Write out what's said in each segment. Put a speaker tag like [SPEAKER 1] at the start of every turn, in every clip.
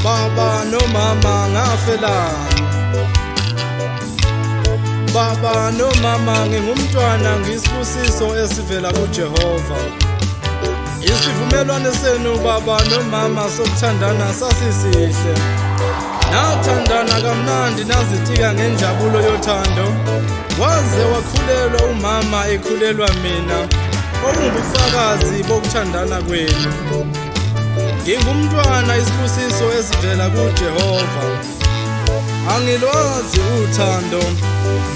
[SPEAKER 1] Baba nomama ngafelani, baba nomama ngingumntwana, ngisibusiso esivela kuJehova. Isivumelwano senu baba nomama sokuthandana sasisihle, nathandana kamnandi, nazitika ngenjabulo yothando. Waze wakhulelwa umama ekhulelwa mina, okungubufakazi bokuthandana kwenu. Ngingumntwana, isibusiso esivela kuJehova. Angilwazi uthando,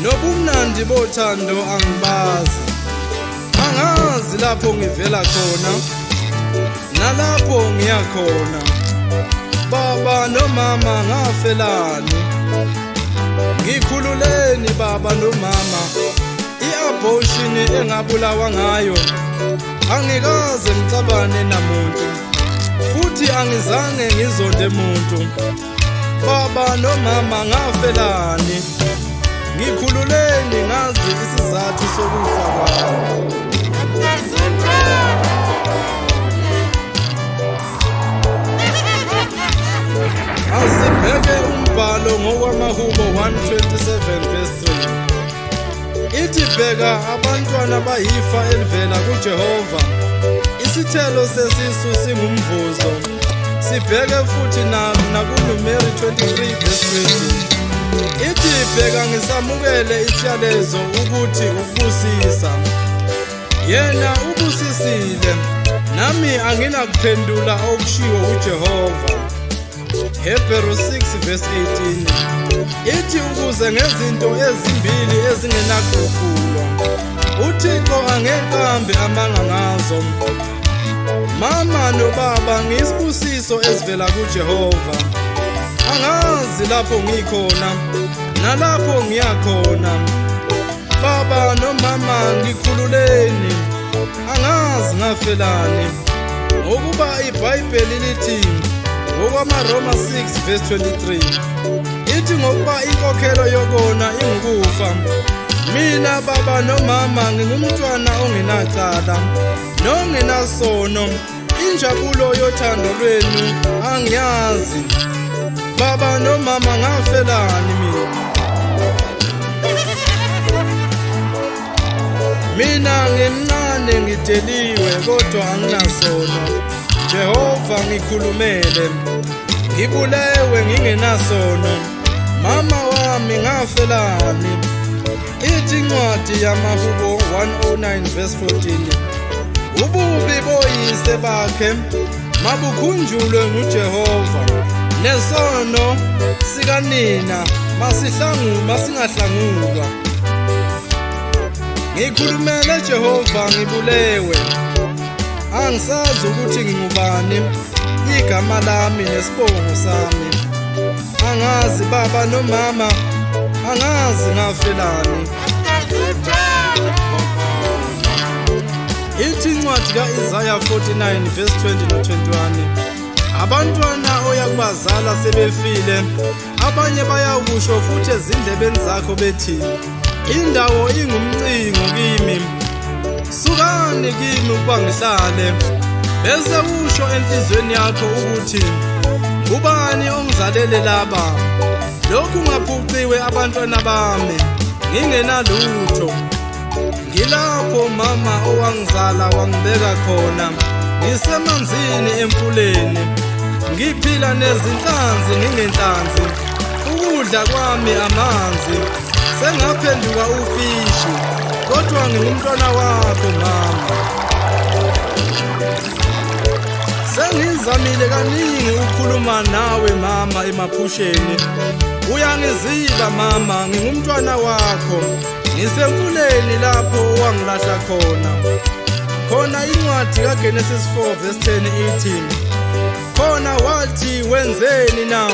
[SPEAKER 1] nobumnandi bothando angibazi. Angazi lapho ngivela khona nalapho ngiya khona. Baba nomama ngafelani, ngikhululeni baba nomama. I-abortion engabulawa ngayo, angikaze ngixabane namuntu, futhi angizange ngizonde muntu. Baba nomama ngafelani, ngikhululeni ngazi isizathu sokufa kwami. Asibheke umbhalo ngokwamaHubo 127 verse 3. Ithi, bheka abantwana bayifa elivela kuJehova, isithelo sesisu singumvuzo. Sibheke futhi nakuNumeri 23 verse 20. Ithi, bheka ngisamukele isiyalezo ukuthi ukubusisa. Yena ubusisile, nami anginakuphendula okushiwo uJehova. Hebrew 6 verse 18. Ithi, ukuze ngezinto ezimbili ezingenakuguqulwa uThixo angeqambe amanga ngazo. Mama nobaba ngisibusiso esivela kuJehova. Angazi lapho ngikhona nalapho ngiyakhona. Baba nomama ngikhululeni, angazi ngafelani. Ngokuba iBhayibheli lithi ngokwamaRoma 6 verse 23, ithi ngokuba inkokhelo yokona ingukufa. Mina baba nomama ngingumntwana ongenacala nongenasono, injabulo yothando lwenu angiyazi. Baba nomama ngafelani mina? Mina ngimncane ngideliwe, kodwa anginasono. Jehova ngikhulumele, ngibulewe ngingenasono. Mama wami ngafelani? Ithi incwadi yamaHubo 109 verse 14, ububi boyise bakhe mabukhunjulwe nguJehova, nesono sikanina masingahlangulwa. Ngikhulumele Jehova ngibulewe, angisazi ukuthi ngingubani, igama lami nesibongo sami. Angazi baba nomama, angazi ngafelani. Ithi incwadi ka-Isaya 49 verse 20 no-21, abantwana oyakubazala sebefile, abanye bayakusho futhi ezindlebeni zakho bethi, indawo ingumcingo kimi, sukani kimi ukuba ngihlale. Bese usho enhliziyweni yakho ukuthi, ubani ongizalele laba? Lokhu ngaphuciwe abantwana bami, ngingenalutho. Ngilapho mama owangizala wangibeka khona, ngisemanzini emfuleni, ngiphila nezinhlanzi ngingenhlanzi, ukudla kwami amanzi, sengaphenduka ufishi, kodwa ngingumntwana wakho mama. Sengizamile kaningi ukukhuluma mama emaphusheni. Uyangizila mama, ngingumntwana wakho, ngisemfuleni lapho wangilahla khona. Khona incwadi kaGenesis 4 verse 10 ithi, khona wathi wenzeni na?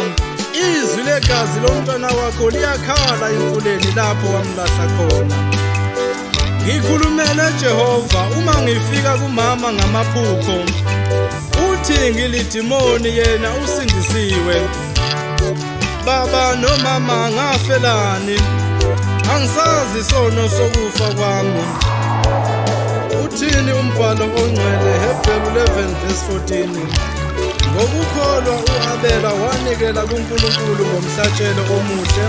[SPEAKER 1] Izwi legazi lomntwana wakho liyakhala emfuleni lapho wamlahla khona. Ngikhulumele Jehova uma ngifika kumama ngamaphupho, uthi ngilidimoni yena usindisiwe. Baba nomama ngafelani? Angisazi isono sokufa kwami. Uthini umbhalo ongcwele? Hebheru 11 verse 14. Ngokukholwa u-Abela wanikela kuNkulunkulu ngomhlatshelo omuhle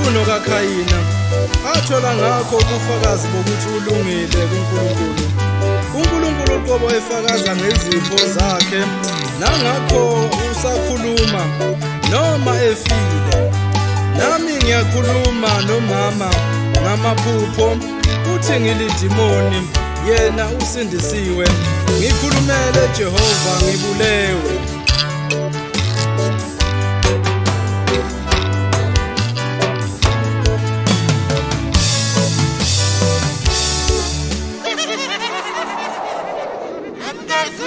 [SPEAKER 1] kunokaKhayina, athola ngakho ubufakazi bokuthi ulungile kuNkulunkulu. UNkulunkulu uqobo efakaza ngezipho zakhe, nangakho usakhuluma noma efile. Nami ngiyakhuluma nomama ngamaphupho, uthi ngilidimoni, yena usindisiwe. Ngikhulumele Jehova, ngibulewe.
[SPEAKER 2] There's